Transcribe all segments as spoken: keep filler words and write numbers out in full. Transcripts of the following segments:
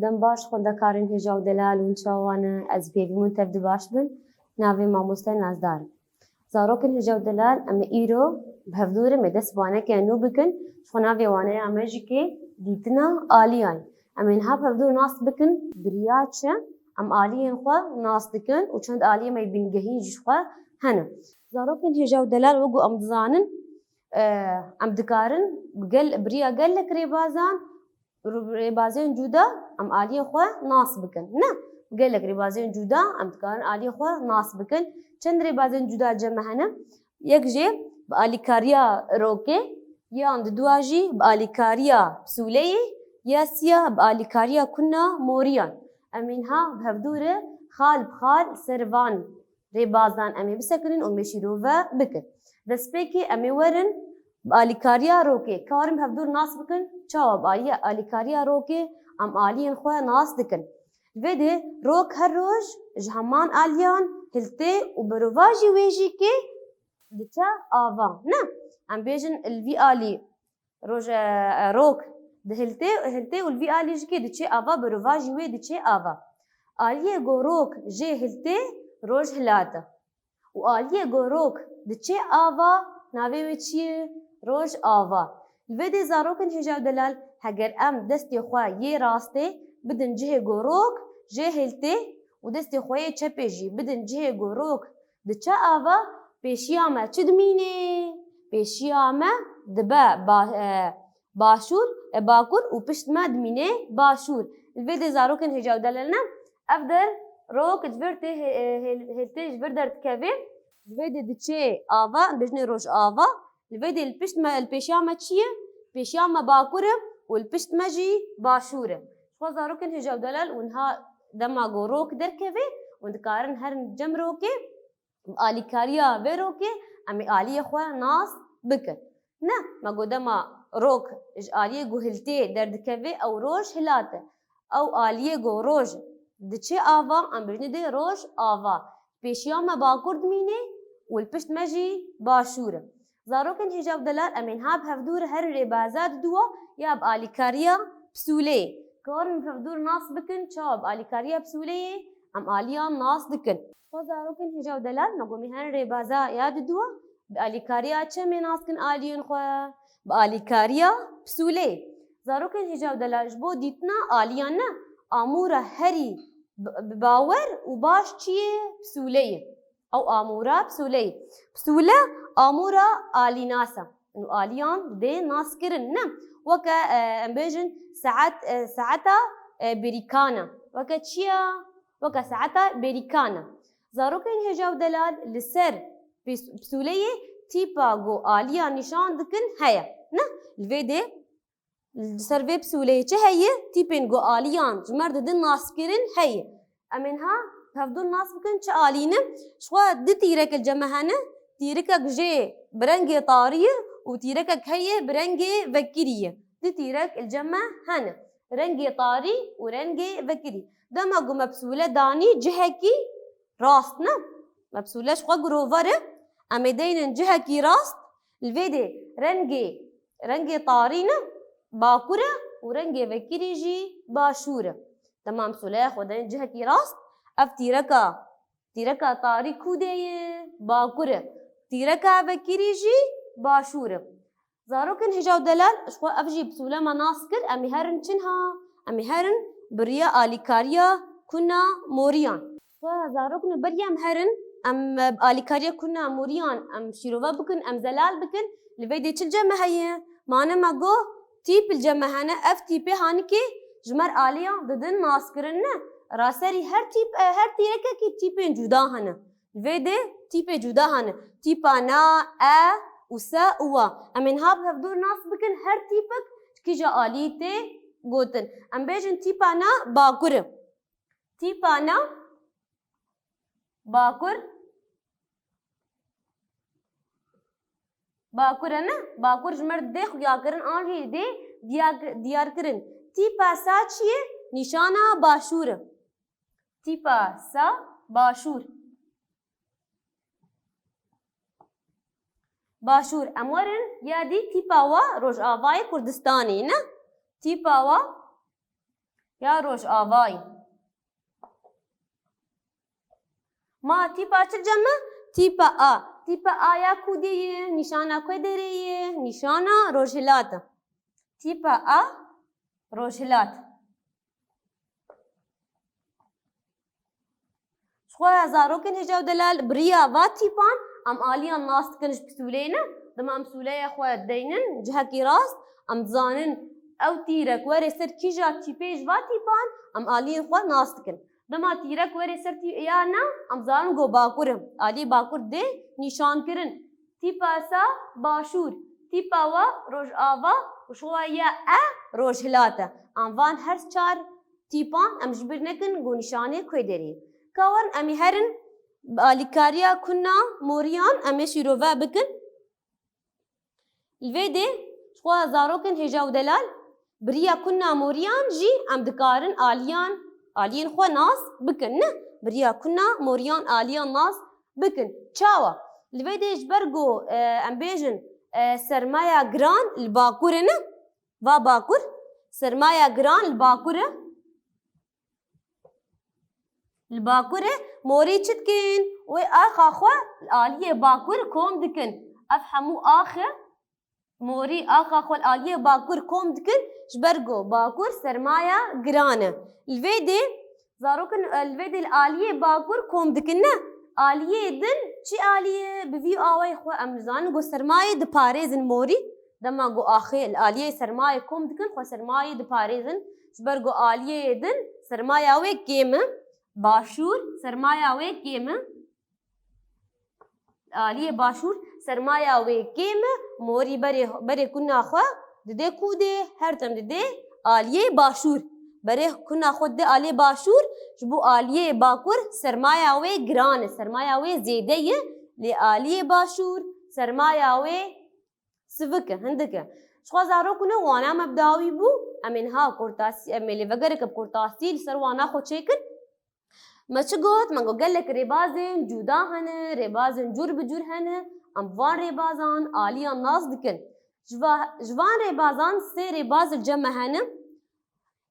Em baş, xwendekarên hêja û delal hûn çawa ne? Ez pêvî hûn tev di baş bin. Navê mamoste Nazdar. Zarokên hêja û delal, em ê îro bi hevdû re me dest waneke nû bikin. Ji xwe navê waneya me jî kê dîtina aliyan. Em ê niha bi hevdû nas bikin. Biriya çi? Em aliyên xwe nas dikin û çend aliyê me bingehîn jî ji xwe hene. Zarokên hêja û delal, wek ku em dizanin, e, em dikarin gel, biriya gelek rêbazan, rêbazên cuda em aliyê xwe nas bikin. Ne, gelek rêbazên cuda em dikarin aliyê xwe nas bikin. Çend rêbazên cuda cem me hene? Yek jê bi alîkariya rokê, yan di dua jî bi alîkariya pisûleyê, ya siya bi alîkariya kuna moriyan. Em ê niha bi hevdû re xal bi xal ser van rêbazan em ê bisekinin û em ê şîrove bikin. Destpêkê em ê werin bi alîkariya rokê. Karin bi hevdû re nas bikin, çawa bi alî-, alîkariya rokê em aliyên xwe nas dikin. Li vê de rok her roj ji heman aliyan hiltê û berovajî wê jî kê diçe ava. Ne, em bêjin li vî alî roj, e, e, rok dihiltê, hiltê û li vî alî jî kê diçê ava, berovajî wê diçê ava. Aliyê ku rok jê hiltê, roj hilat e. Û aliyê ku rok diçê ava, navê wê çi ye? Roj ava. Li vê dê zarokên hêja û delal, heger em destê xwe yê rastê bidin cihê ku rok jê hiltê û destê xwe yê çepê jî bidin cihê ku rok diçe ava, pêşiya me çi dimîne? Pêşiya me dibe ba-, e, başûr, e, bakur û pişt me dimîne başûr. Li vê dê zarokên hêja û delal ne, ev der rok ji vir tê hê-, e, hê-, hêltê ji vir derdikeve. Li vê dê diçê ava, em bêjinê roj ava. Li vê dê li pişt me, li pêşiya me çi ye? Pêşiya me bakur e û li pişt me jî başûr e. Ji xwe zarokên hêja û delal û niha dema ku rok derkeve û dikarin herin cem rokê, bi alîkariya vê rokê em ê aliyê xwe nas bikin. Ne, me got dema rok ji aliyê ku hiltê derdikeve ew roj hilat e. Ew aliyê ku roj diçe ava, em bêjinê dê roj ava. Pêşiya me bakur dimîne û li pişt me jî başûr e. Zarokên hêja û delal, em ê niha bi hevdû re herin rêbaza diduwa ya bi alîkariya pisûleyê. Karin bi hevdû re nas bikin, çawa bi alîkariya pisûleyê em aliyan nas dikin. Xwe zarokên hêja û delal, me got em ê herin rêbaza ya diduwa, bi alîkariya çi em ê nas kin aliyên xwe? Bi alîkariya pisûleyê. Zarokên hêja û delal, ji bo dîtina aliyan ne, amûra herî bi, bi bawer û baş çi ye? Pisûle ye. Ew amûra pisûleyê. Pisûle amûra alînas e. Û aliyan dê nas kirin, ne? Weke, e, em bêjin saet, e, saeta, e, bêrîkan e. Weke çi ye? Weke saeta bêrîkan e. Zarokên hêja û delal, li ser pis-, pisûleyê tîpa ku aliyan nîşan dikin heye, ne? Li vê dê Li ser vê pisûleyê çi heye? Tîpên ku aliyan ji me re didin naskirin heye. Em ê niha bi hevdû nas bikin çi alî ne. Ji xwe du tîrek li cem me hene. Tîrikek jê bi rengê tarî ye û tîrekek heye bi rengê vekirî ye. Du tîrek li cem me hene. Rengê tarî û rengê vekirî. Dema ku me pisûle danî cihekî rast ne. Me pisûle ji xwe girovar e. Em ê deynin cihekî rast. Li vê dê rengê, rengê tarî ne, bakur e û rengê vekirî jî başûr e. Dema em pisûleya xwe deynin cihekî rast, ev tîreka, tîreka tarî ku de ye? Bakur e. Tîreka vekirî jî başûr e. Zarokên hêja û delal, ji xwe ev jî pisûle me nas kir, em ê herin çi niha? Em ê herin bi riya alîkariya kuna moriyan. Xwe zarokno, beriya em herin, em, e, bi alîkariya kuna moriyan em şîrove bikin, em zelal bikin. Li vê dê çi li cem me heye? Mane me got, tîp li cem me hene, ev tîpê hanikê ji me re aliyan didin naskirin ne. Raserî her tîp, e, her tîrekekî tîpên cuda hene. Li vê dê tîpê cuda hene. Tîpa na, e û se û wa. Em ê niha bi hevdû nas bikin her tîpek ji kîja alî tê gotin. Em bêjin tîpa na bakur e. Tîpa na bakur. Bakur e ne? Bakur ji me re dê xuyakirin an jî dê diya-, diyarkirin. Tîpa sa çi ye? Nîşana başûr e. Tîpa sa başûr. Başûr. Em werin ya dî tîpa wa Rojavayê Kurdistanê ne? Tîpa wa ya rojavayî. Ma tîpa çi cem e? Tîpa A. Tîpa A ya ku de ye? Nîşana ku derê ye? Nîşana rojhilat e. Tîpa A, rojhilat. Ji xwe zarokên hêja û delal bi riya va tîpan em aliyan nas dikin ji pisûleyê ne. Dema em pisûleya xwe deynin cihekî rast, em dizanin ew tîrek were ser kîja tîpê ji va tîpan, em aliyên xwe nas dikin. Dema tîrek were ser tî-, ya ne, em zanin ku bakur e. Aliyê bakur dê nîşankirin. Tîpa sa başûr, tîpa wa rojava û ji xwe ya e rojhilat e. Em van her çar tîpan em ji bîr nekin ku nîşanê ku derê ye. Ka werin em ê herin bi alîkariya kuna moriyan em ê şîrove bikin. Li vê dê ji xwe zarokên hêja û delal bi riya kuna moriyan jî em dikarin aliyan, aliyên xwe nas bikin, ne? Bi riya kuna moriyan aliyan nas bikin. Çawa? Li vê dê ji ber ku, e, em bêjin, e, sermaya giran li bakur e, ne? Va bakur, sermaya giran li bakur e. Li bakur e, morî çi dikin? Wê axa xwe li aliyê bakur kom dikin. Ev hemû axe morî axa xwe li aliyê bakur kom dikin, ji ber ku bakur sermaya giran e. Li vê dê zarokên, e, li vê dê li aliyê bakur kom dikin, ne? Aliyê din çi aliyê? Bi vî awayî xwe em dizanin ku sermayê diparêzin morî. Dema ku axê li aliyê sermayê kom dikin, xwe sermayê diparêzin. Ji ber ku aliyê din sermaya wê kêm e. Başûr, sermaya wê kêm e. Aliyê başûr sermaya wê kêm e, morî berê, berê kuna xwe dide kûdê, her tim dide aliyê başûr. Berê kuna xwe dide aliyê başûr, ji bo aliyê bakur sermaya wê giran e, sermaya wê zêde ye, lê aliyê başûr sermaya wê sivik e, hindik e. Ji xwe zarok ne wana me bi dawî bû, em ê niha kurtasî, em ê lêvegereke bi kurtasî li ser wana xwe çêkin. Me çi got? Me got gelek rêbazên cuda hene, rêbazên cûr bi cûr hene. Em van rêbazan aliyan nas dikin. Ji va-, ji van rêbazan sê rêbaz li cem me hene.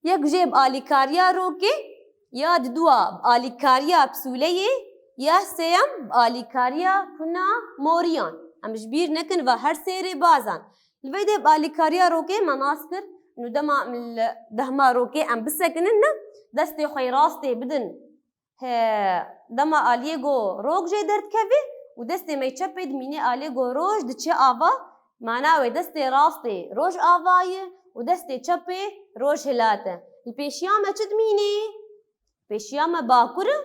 Yek jê bi alîkariya rokê, ya diduwa bi alîkariya pisûleyê, ya sêyem bi alîkariya kuna moriyan. Em ji bîr nekin va her sê rêbazan. Li vê de bi alîkariya rokê me nas kir. Nû dema em li dehma rokê em bisekinin ne, destê xwe yê rastê bidin. He, dema aliyê go rok jê derdikeve û destê me yê çepê dimîne aliyê go roj diçe ava, mana wê destê rastê roj ava ye û destê çepê roj hilat e. Li pêşiya me çi dimîne? Pêşiya me bakur e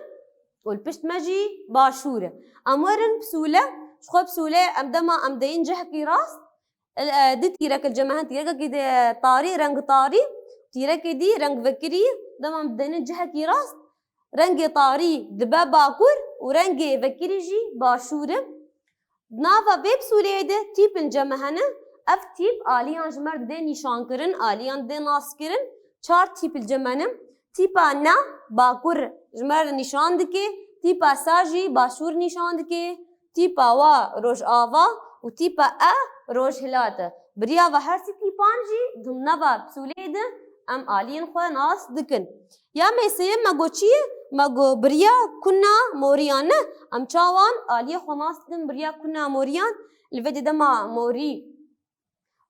û li pişt me jî başûr e. Em werin pisûle, ji xwe pisûle em dema em deyin cihekî rast, e, e, du tîrek li cem me hene, tîrekekî de tarî, reng tarî, tîrekê dî reng vekirî, dema em dideynin cihekî rast, rengê tarî dibe bakur û rengê vekirî jî başûr e. Di nava vê pisûleyê de tîp li cem me hene. Ev tîp aliyan ji me re didê nîşankirin, aliyan didê naskirin. Çar tîp li cem me hene. Tîpa na bakur ji me re nîşan dike, tîpa sa jî başûr nîşan dike, tîpa wa rojava û tîpa e rojhilat e. Bi riya ve her sê tîpan jî di nava pisûleyê de em aliyên xwe nas dikin. Ya me sêyem me got çi ye? Me got bi riya kuna moriyan ne. Em çawan aliyê xwe nas dikin bi riya kuna moriyan? Li vê dê dema morî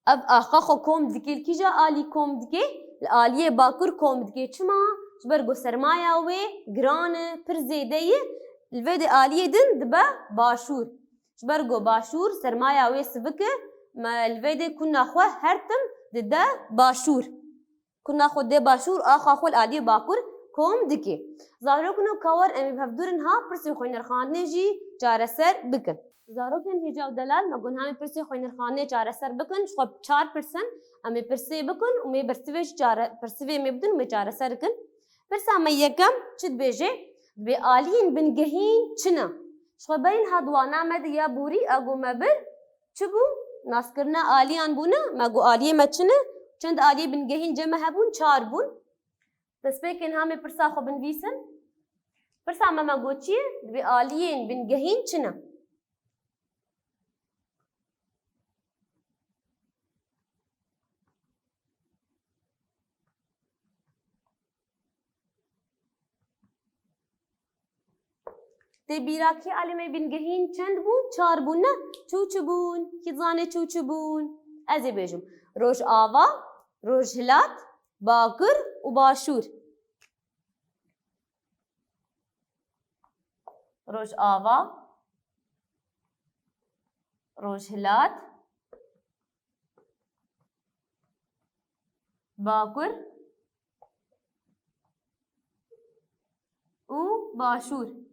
ev axa xwe kom dike, li kîja alî kom dike? Li aliyê bakur kom dike. Çima? Ji ber ku sermaya wê giran e, pir zêde ye. Li vê dê aliyê din dibe başûr. Ji ber ku başûr sermaya wê sivik e, me li vê dê kuna xwe her tim dide başûr. Kuna xwe dê başûr, axa xwe li aliyê bakur kom dike. Zarokino ka wer em ê bi hevdû re niha pirsên xwênirxandinê jî çareser bikin. Zarokên hêja û delal, me got niha em ê pirsên xwênirxandinê çareser bikin, ji xwe çar pirs in, em ê pirsê bikin û em ê bersivê jî çare-, bersivê em ê bidin û em ê çareser bikin. Pirsa me yekem çi dibêje? Dibê aliyên bingehîn çi ne? Ji xwe berî niha di wana me de ya borî a got me bir, çi bû? Naskirina aliyan bûne, me got aliyê me çi ne? Çend aliyê bingehîn cem me hebûn? Çar bûn. Destpêkê niha em ê pirsa xwe binivîsin. Pirsa me, me got çi ye? Dibê aliyên bingehîn çi ne? Tê bîra kî alî me bingehîn çend bûn? Çar bûn, ne? Çû çi bûn? Kî dizane çû çi bûn? Ez ê bêjim. Rojava, Rojhilat, Bakur û Başûr. Rojava, Rojhilat, Bakur û Başûr.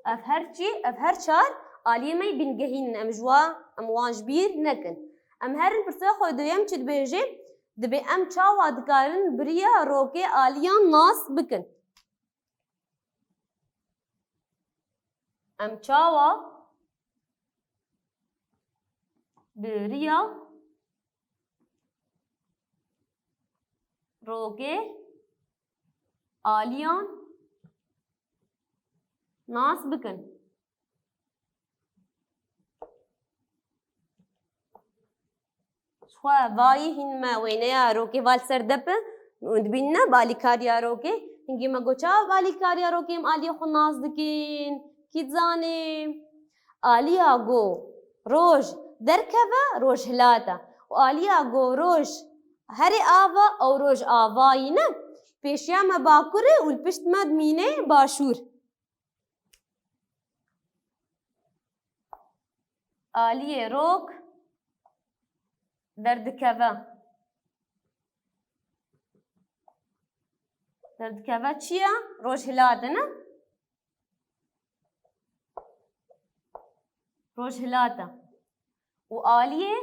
Ev her çi, ev her çar aliyê me yê bingehîn in. Em ji wa, em wan ji bîr nekin. Em herin pirsa xwe duyem çi dibêje? Dibê em çawa dikarin bi riya rokê aliyan nas bikin? Em çawa bi riya rokê aliyan nas bikin? Ji xwe vayî hîn me wêneya rokê va li ser dep e û dibînine bi alîkariya rokê. Hingî me got, çawa bi alîkariya rokê em aliyê xwe nas dikin? Kî dizane? Aliya go roj derkeve, roj hilat e. Û aliya go roj herê ava, ew roj avayî ne. Pêşiya me bakur e û li pişt me dimîne başûr. Aliyê rok derdikeve. Derdikeve çi ye? Rojhilat e, ne? Rojhilat e. Û aliyê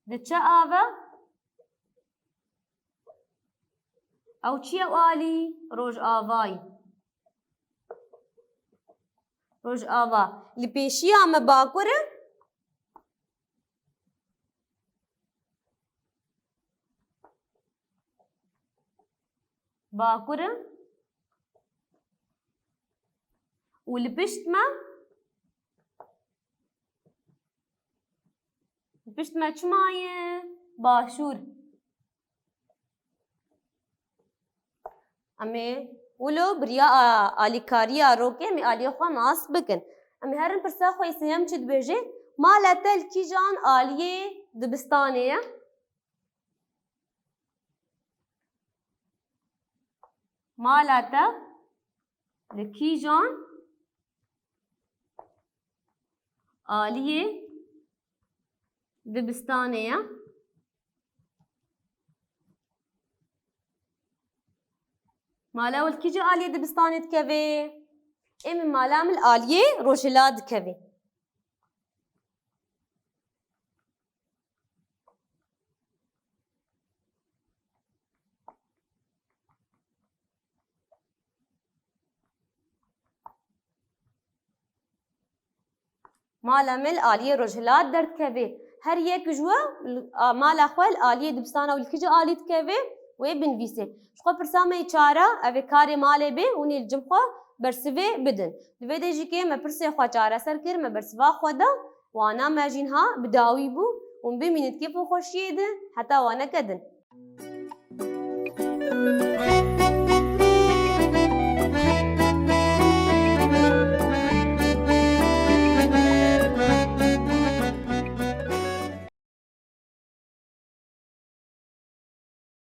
diçe ava. Ew çi ye ew alî? Rojavayî. Rojava. Li pêşiya me bakur e. Bakur e. Û li pişt me, li pişt me çi maye? Başûr. Em ê wilo bi riya a-, alîkariya rokê em ê aliyê xwe nas bikin. Em ê herin pirsa xwe yê sêyem çi dibêje? Mala te li kîjan aliyê dibistanê ye? Mala te li kîjan aliyê dibistanê ye? Mala we li kîjan aliyê dibistanê dikeve? Ê min, mala min li aliyê rojhilat dikeve. Mala me li aliyê rojhilat derdikeve. Her yek ji we li, a, mala xwe li aliyê dibistana û li kîjan alî dikeve, wê binivîse. Ji xwe pirsa me yê çara, ev ê karê malê bê, hûn ê li cem xwe bersivê bidin. Di vê de jî ke me pirsê xwe çareser kir, me bersiva xwe da, wana me jî niha bi dawî bû. Hûn bimînin di kêf û xweşiyê de, heta waneke din.